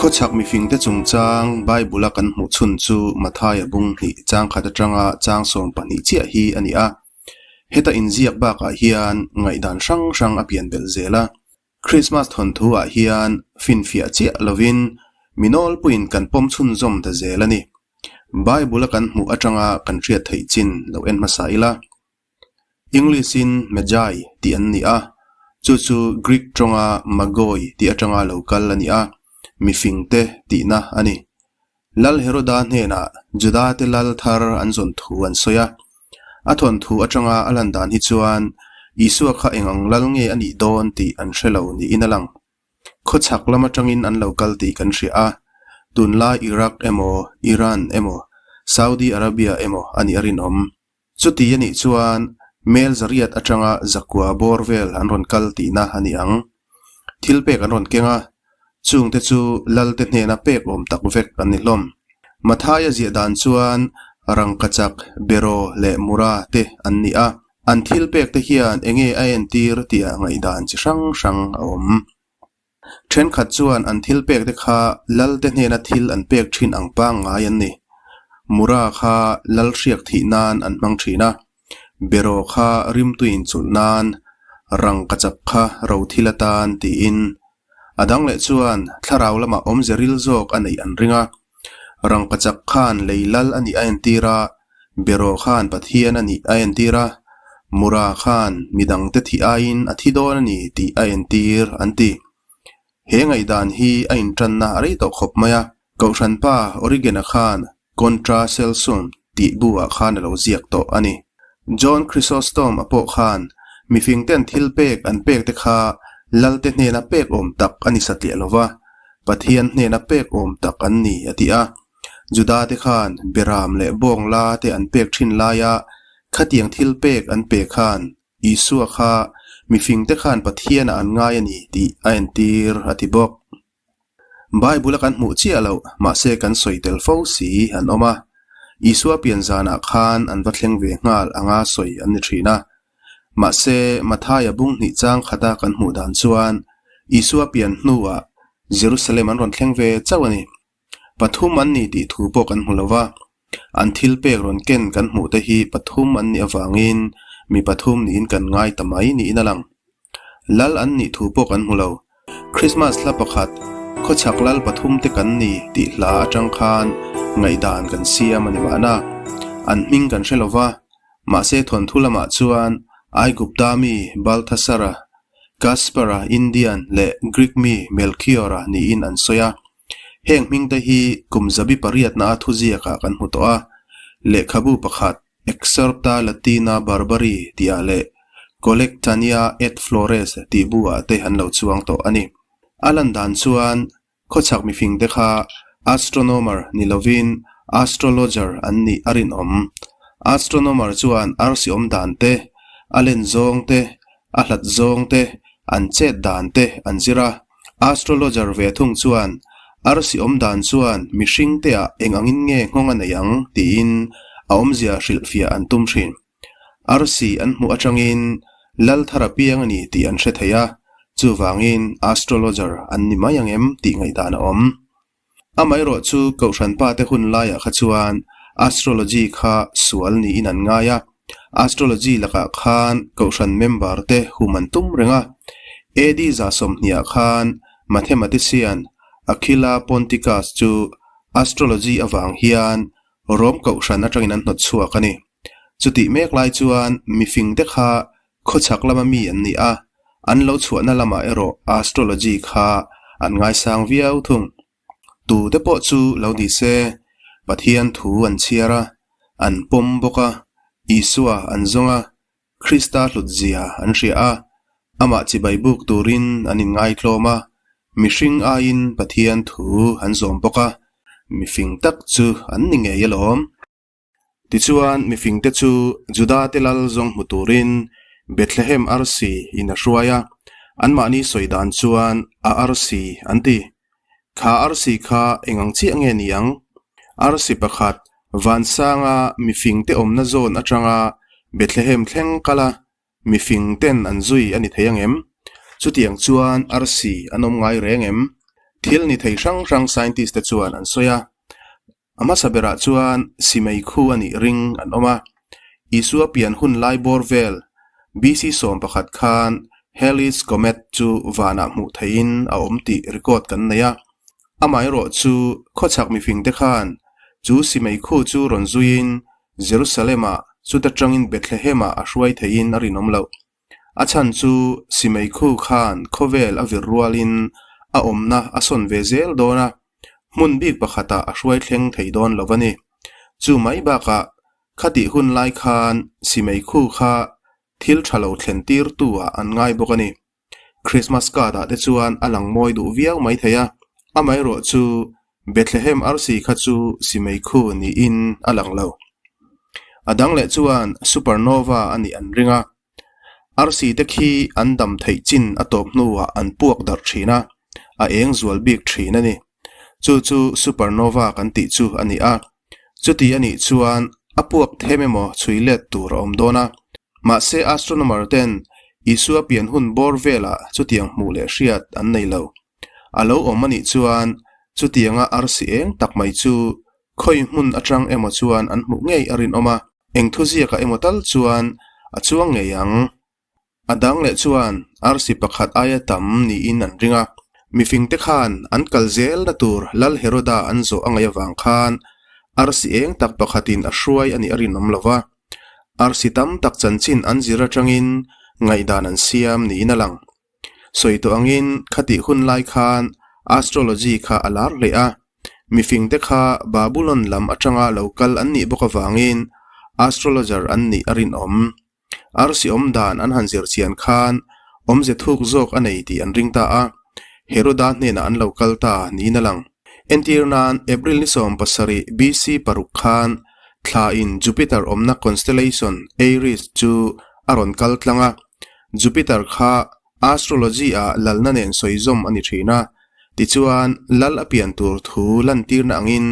Khawchhak mifingte chungchang Bible-a kan hmuh chhun chu Mathaia bung hnih chang khat atanga chang 12 chiah hi a ni a. Heta inziak bakah hian ngaihdan hrang hrang a pian belh zel a. Krismas thawnthu-ah hian finfiah chiah lovin mi nawlpuiin kan pawm chhunzawm ta zel a ni. Bible-a kan hmuh atanga kan hriat theih chin lo en hmasa ila. English-in Magi tih an ni a, chu chu Greek tawnga Magoi tih atanga lo kal a ni a, mifingte tihna a ni. Lal Heroda hnenah Judate lal thar an zawn thu an sawi a. A thawnthu atanga a lan dan hi chuan Isua kha eng ang lal nge a nih dawn tih an hre lo niin a lang. Khawchhak lam atangin an lo kal tih kan hria a, tunlai Iraq emaw, Iran emaw, Saudi Arabia emaw a nih a rinawm. Chuti a nih chuan mel zariat atanga zakua bawr vel an rawn kal tihna a ni ang. Thil pek an rawn keng a, chungte chu Lalte hnena pek awm tak vek an ni hlawm. Mathaia ziah dan chuan rangkachak, beraw leh mura te an ni a, an thil pek te hian enge a entir tia ngaihdan chi hrang hrang a awm. Thenkhat chuan an thil pek te kha Lalte hnena thil an pek thin ang pangngai an ni. Mura kha Lal hriak thih nan an hmang thin a, beraw kha rimtuiin chulh nan, rangkachak kha ro thil atan tiin. A dang leh chuan thlarau lamah awmze ril zawk a neih an ring a. Rangkachak khan lei lal a nih a entir a, beraw khan Pathian a nih a entir a, mura khan midangte thih aiin a thi dawn a ni tih a entir an ti. He ngaihdan hi a intanna a rei tawh khawp mai a, Kohhran pa Origen-a khan Contra Celsum tih bu-ah khan a lo ziak tawh a ni. John Chrysostom-a pawh khan mifingten thil pek an pek te kha Lalte hnena pek awm tak a ni satliah lo va, Pathian hnena pek awm tak an ni a ti a. Juda-te khan Beram leh Bawngla te an pek thin laia khatiang thil pek an pe khan Isua kha mifingte khan Pathianah an ngai a ni tih a entir a ti bawk. Bible-a kan hmuh chiah loh, mahse kan sawi tel fo si an awm a. Isua pian zanah khan an va thleng ve nghal anga sawi an ni thin a. Mahse, Mathaia bung hnih chang khata kan hmuh dan chuan Isua pian hnuah Jerusalem an rawn thleng ve chauh a ni. Pathum an ni tih thu pawh kan hmu lo va, an thil pek rawn ken kan hmuh te hi pathum an nih avangin mi pathum niin kan ngai ta mai niin a lang. Lal an nih thu pawh kan hmu lo. Christmas hla pakhat, Khawchhak lal pathum te kan ni tih hla atang khan ngaihdan kan siam a ni mahna. An hming kan hre lo va, mahse thawnthu lamah chuan Aigupta mi Balthasara, Gaspara Indian leh Greek mi Melchiora niin an sawi a. Heng hmingte hi kum zabi pariatna a thuziakah kan hmu tawh a, lehkhabu pakhat Excerpta Latina Barbari tihah leh Collectanea et Flores tih bu-ah te an lo chuang tawh a ni. A lan dan chuan khawchhak mifingte kha astronomer ni lovin astrologer an nih a rinawm. Astronomer chuan arsi awm dan te, a len zawng te, a hlat zawng te, an chet dan te an zir a. Astrologer ve thung chuan arsi awm dan chuan mihring te ah eng angin nge nghawng a nei ang tiin a awmzia hrilhfiah an tum thin. Arsi an hmuh atangin lal thar a piang a ni tih an hre thei a, chuvangin astrologer an ni mai ang em tih ngaihdan a awm. Amaherawh chu Kohhran pa te hun laiah kha chuan astrology kha sual niin an ngai a, astrology lakah khan Kohhran member te hum an tum reng a. AD 20 khan mathematician Aquila Ponticus chu astrology avang hian Rome Kohhran atangin an hnawt chhuak a ni. Chutih mek lai chuan mifing te kha Khawchhak lama mi an ni a, an lo chhuahna lamah erawh astrology kha an ngaisang viau thung. Tute pawh chu lo ni se, Pathian thu an chhiar a, an pawm bawk a, Isua an zawng a, Krista hlutzia an hria a, amah chibai buk turin an inngaitlawm a, mihring aiin Pathian thu an zawm bawk a, mifing tak chu an ni ngei alawm. Tichuan, mifingte chu Judate lal zawng hmu turin Bethlehem arsi in a hruai a, anmahni sawi dan chuan a arsi an ti. Kha arsi kha eng ang chiah nge ni ang? Arsi pakhat vansanga mifingte awmna zawn atanga Bethlehem thleng kal a, Mifing ten an zui a ni thei ang em? Chutiang chuan arsi an awm ngai reng em? Thil ni thei hrang hrang scientist te chuan an sawi a. A hmasa berah chuan simei khu a nih ring an awm a. Isua pian hun lai bawr vel BC 11 khan Halley's Comet chu vanah hmuh theihin a awm tih record kan nei a. Amaherawh chu khawchhak mifingte khan chu simei khu chu rawn zuiin Jerusalem-ah chuta tangin Bethlehem-ah a hruai theihin a rinawm loh. A chhan chu simei khu khan khawvel a vir rualin a awmna a sawn ve zel dawn a, hmun bik pakhatah a hruai thleng thei dawn lo a ni. Chu mai bakah khatih hun lai khan simei khu kha thil tha lo thlen tirtu ah an ngai bawk a ni. Christmas card ah te chuan a lang mawi duh viau mai thei a, amaherawh chu Bethlehem arsi kha chu simei khu niin a lang lo. A dang leh chuan supernova a nih an ring a, arsi te khi an dam theih chin a tawp hnuah an puak darh thin a, a eng zual bik thin a ni. Chu chu supernova kan tih chu a ni a, chuti a nih chuan a puak them emaw chhui let tur a awm dawn a, mahse astronomer ten Isua pian hun bawr velah chutiang hmuh leh hriat an nei lo. A lo awm a nih chuan chutianga arsi eng tak mai chu khawi hmun atang emaw chuan an hmuh ngei a rinawm a, eng thuziakah emaw tal chuan a chuang ngei ang. A dang leh chuan arsi pakhat aia tam niin an ring a, mifingte khan an kal zelna tur Lal Heroda an zawh a ngaih avang khan arsi eng tak pakhatin a hruai a nih a rinawm lo va, arsi tam tak chanchin an zir atangin ngaihdan an siam niin a lang. Sawi tawh angin khatih hun lai khan astrology kha a lar hle a, mifingte kha Babulon lam atanga lo kal an nih bawk avangin astrologer an nih a rinawm. Arsi awm dan an han zir chian khan awmze thuk zawk a nei tih an ring ta a, Heroda hnenah an lo kal ta niin a lang. Entir nan April ni 17 BC paruk khan thla in Jupiter awmna constellation Aries chu a rawn kal tlang a, Jupiter kha astrology ah lalna nen sawi zawm a ni thin a, tichuan lal a pian tur thu lantirna angin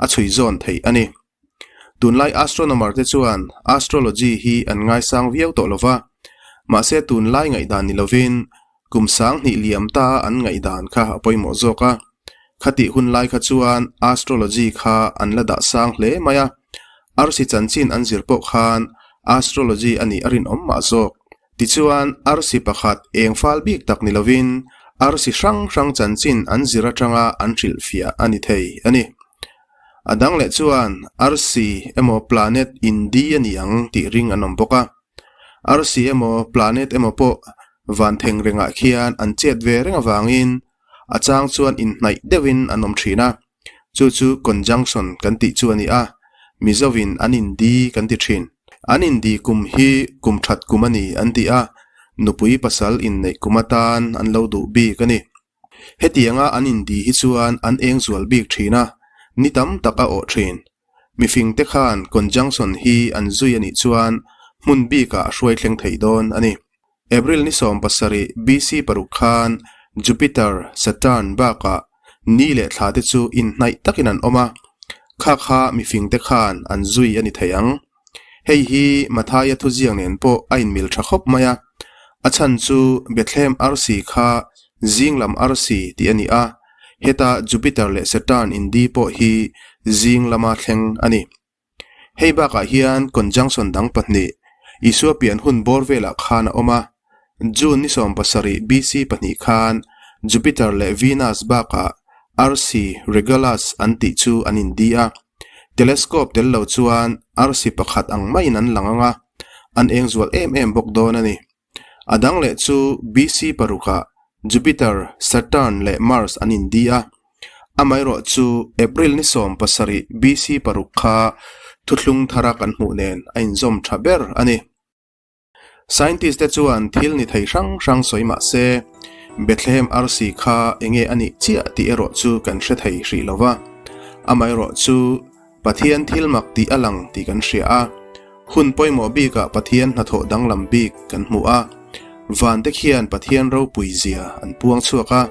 a chhui zawn theih a ni. Tunlai astronomer te chuan astrology hi an ngaisang viau tawh lova, mahse tunlai ngaihdan ni lovin kum 2000 liam ta an ngaihdan kha a pawimawh zawk a. Khatih hun lai kha chuan astrology kha an la dah sang hle mai a, arsi chanchin an zir pawh khan astrology a nih a rinawm mah zawk. Tichuan arsi pakhat eng fal bik tak ni lovin arsi hrang hrang chanchin an zir atanga an hrilhfiah a ni thei a ni. A dang leh chuan arsi emaw planet indi a ni ang tih ring an awm bawk a. Arsi emaw planet emaw pawh van theng rengah khian an chet ve reng avangin a chang chuan inhnaih deuhin an awm thin a, chu chu conjunction kan tih chu a ni a, Mizovin an indi kan ti thin. An indi kum hi kum that kum a ni an ti a, nupui pasal inneih kum atan an lo duh bik a ni. Hetianga an indi hi chuan an eng zual bik thin a, ni tam tak a awh thin. Mifingte khan conjunction hi an zui a nih chuan hmun bikah a hruai thleng thei dawn a ni. April ni 17 BC paruk khan Jupiter, Saturn bakah ni leh thla te chu inhnaih takin an awm a, kha kha mifingte khan an zui a ni thei ang. Hei hi Mathaia thuziak nen pawh a inmil tha khawp mai a, a chhan chu Bethlehem arsi kha zing lam arsi tih a ni a, heta Jupiter leh Saturn indi pawh hi zing lama thleng a ni. Hei bakah hian conjunction dang pahnih Isua pian hun bawr velah khan a awm a, June ni 17 BC pahnih khan Jupiter leh Venus bakah arsi Regulus an tih chu an indi a, Telescope tel lo chuan arsi pakhat ang maiin an lang ang a, an eng zual em em bawk dawn a ni. A dang leh chu BC parukah Jupiter, Saturn leh Mars an indi a. Amaherawh chu April ni 17 BC paruk kha thuthlung thara kan hmuh nen a inzawm tha ber a ni. Scientist te chuan thil ni thei hrang hrang sawi mah se, Bethlehem arsi kha enge a nih chiah tih erawh chu kan hre thei hrih lo va. Amaherawh chu Pathian thil mak tih a lang tih kan hria a, hun pawimawh bikah Pathian hnathawh danglam bik kan hmu a, van te khian Pathian ropui zia an puang chhuak a,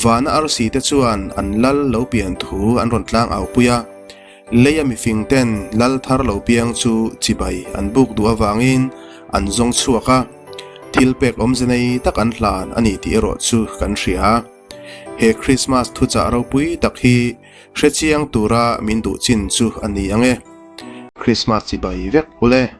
vana arsi te chuan an lal lo pian thu an rawn tlang au pui a. Leia mifing ten lal thar lo piang chu chibai an buk duh avangin an zawng chhuak a, thil pek awmze nei tak an hlan a ni tih erawh chu kan hria. He Krismas thuchah ropui tak hi hrechiang tura min duh chin chu a ni ang e. Krismas chibai vek ule.